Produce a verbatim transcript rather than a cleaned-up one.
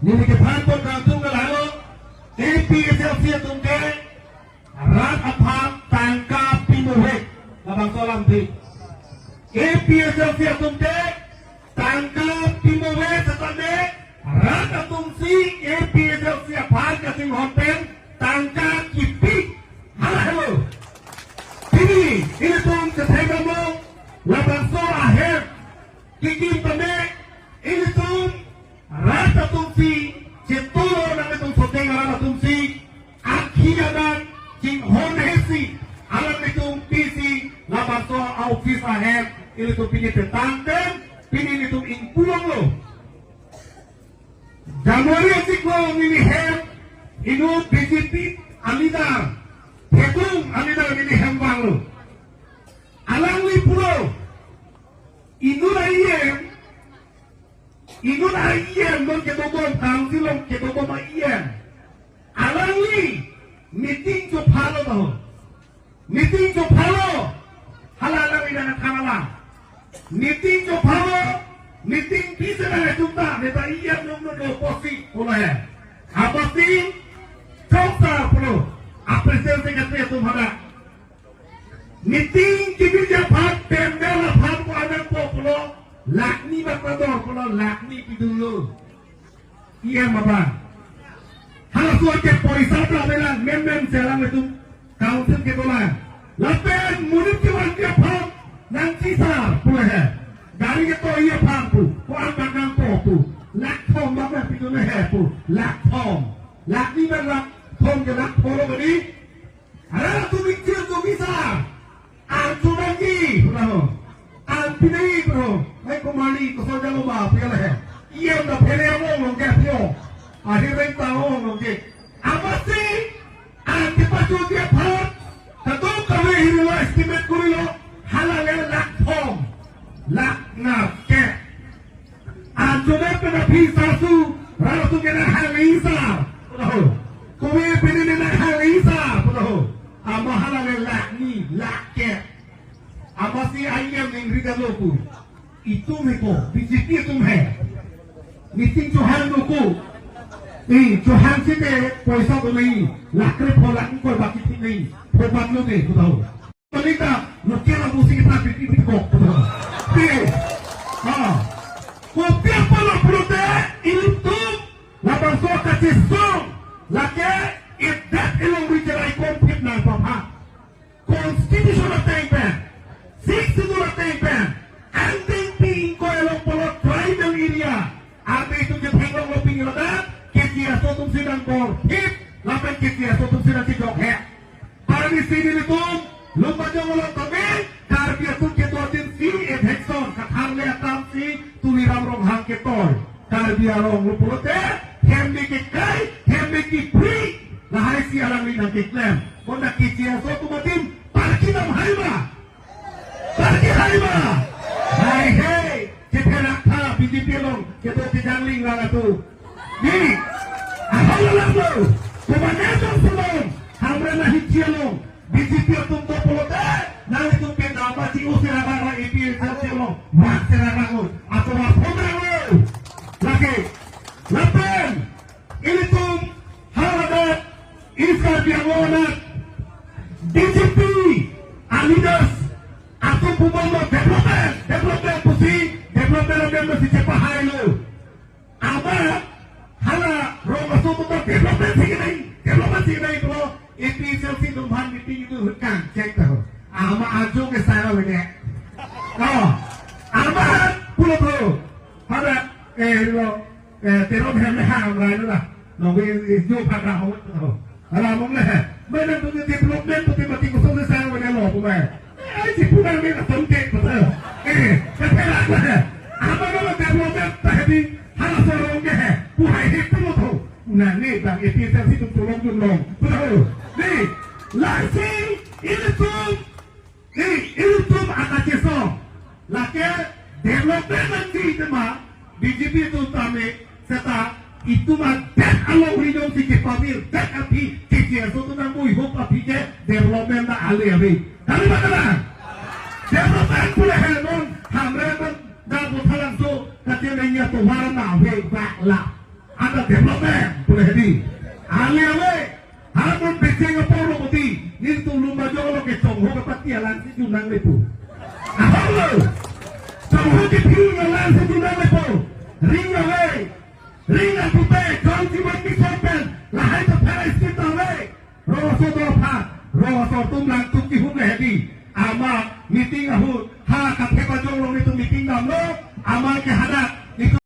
Neli kethan pon kangtung ke lahelo, A P H L C atum ke rat aphan tangka pimove, labangso alam dei. A P H L C atum ke tangka pimove setame rat atum si A P H L C aphan kachinghon pen tangka kipi. Halahelo. Pini ilitum kethek damlo, labangso ahem kekim tame ilitum rat atum si, chitolo nanglitum soteng arat atum si, akhi adan chinghon hesi, alanglitum pisi labangso a-office ahem ilitum pini petang pen, pini ilitum ingpu longlo. January achiklo neli hem inut B J P a-leader Thedung a-leader neli hem vanglo. Alangli pulo, inut a-E M, inut a-E M non kedodom, council along kedodom a-E M. Alangli meeting chophalo taho. Meeting chophalo. Hala alangli nangthan alam. Meeting chophalo. Meeting pisi nangchumta, neta E M nong no do pusi pulo he. Apotsi choksa pulo. A-president secretary atum hadak. Meeting kebiji aphan, pandal aphan ko-an nangpo pulo, lakh ni bak pador pulo, lakh ni pidunlo. E M abang. Halaso ke poisa ta avelang, men men selang itum council kedolang. Lapen monit kevangji aphan nangchisar pulo he. Gari ketoiji aphan pu, ko-an bak nangpo pu. Lakh thom bak nangpidunlo he pu, lakh thom. Lakh ni bak lakh thom ke lakh thom lo kali. Arat atum ingchir atum isa. An chunangji, pulo. An pinangji, pulo. Hai komali, koson jalo ba, pulo he. E M ta phele among long ke pio. Ahir reng ta among long ke. Apotsi, an kepachunji aphan, kadokave hirilo estimate korilo, hala le lakh thom. Lakh nat ke. Anchot pen aphi sasu, rasu ke nanghangli sa, pulo. Kove pini nanghangli sa, pulo. Ama hala le lakh ni, lakh ke. Apotsi E M ningri damlo pu. Itum he ko, B J P atum he. Meeting chohang lo ko. Eh, chohang site poisa do nahi, lakh krepho lakh ingkoi baki thik nahi. Phobat lo de, pulo. Paling ta, local abusi kita bikin bikin kok. Pi. Ha. Kopi apot lo pulote, ilitum labangso kachesong, lake, idet ilong bicara ikon phit nangpapha. Constitution ateng pen, Sixth Schedule ateng pen, angdeng pi ingkoi along pulo tribal area. Arbe itum ke theklonglo pini ladak, Keche aso atum si nangbor phit, lapen Keche aso atum si nangchejok he. Parni si nelitum, Lumbajong along tame, Karbi atum kedo adim si eviction, kathangle atam si, Tuliram Ronghang ketoi. Karbi arong lo pulote, hem me kekai, hem me kepri, lahai si alangli nangkeklem. Bonta Keche aso atum adim, parki dam hai ma. Parki hai ma. Hai he. Chepherak tha B J P along kedo kejangling lang atum. Ni, ahal lang lo. Komat atum si along. Hamren ahin si along. B J P atum do pulote. Nanglitum pen nama si usi rabang la A P H L C along. Wak si rabang lo. Atum apot lang lo. Lake. Lapen. Ilitum haladak East Karbi Anglong anat B J P a-leaders atum pubom lo development, development pusi, development amen pusi chepahailo. Amat hala rong aso atum development si kenai, development si kenai pulo. A P H L C atum aphan meeting itum hukang check taho. Amat ajo ke saya wene. Oh, amat pulo bro. Hala, eh, lo, eh, Teron hem le ha amrai lo la. Lo ke, eh, jo pha ra ho, ho. Hala mong le he. Mai nangtum ke development pute mati koson si saya wene lo pu mai. Eh, ai si pu nang me na tong ke pu ta. Eh, ke phe la he. Amat lo development ta he di, hala so rong ke he. Pu hai he pu lo tho. Nang ni bang A P H L C atum tolong dun long. Pu ta ho. Ni, lasi, ilitum Ni, ilitum akachesong. Lake development nangji tema, B J P atum tame, seta itum adet along ri jongsi kepavir, det aphi, Keche aso atum nangmuihup aphi ke development ta ale ave. Kali ba kalang? Development pule he non, Hamren non, da Bothalangso, kati nangya tovar na ave, bak la. Ada development pule hedi. Ale ale. Hamun pecheng apor lo poti. Nelitum Lumbajong lo ke Chongho ke party alangsi junang le pu. Aham lo. Chongho ke piu alangsi junang le pu. Ring ave. Ring ave pute. Jal Jeevan Mission pen. Lahai to phara skim ta ave. Rongso dorpha. Rongso atum langtum kehum le hedi. Amat meeting ahut. Ha Kathe Bajong lo nelitum meeting damlo. Amat ke hadak. Nelitum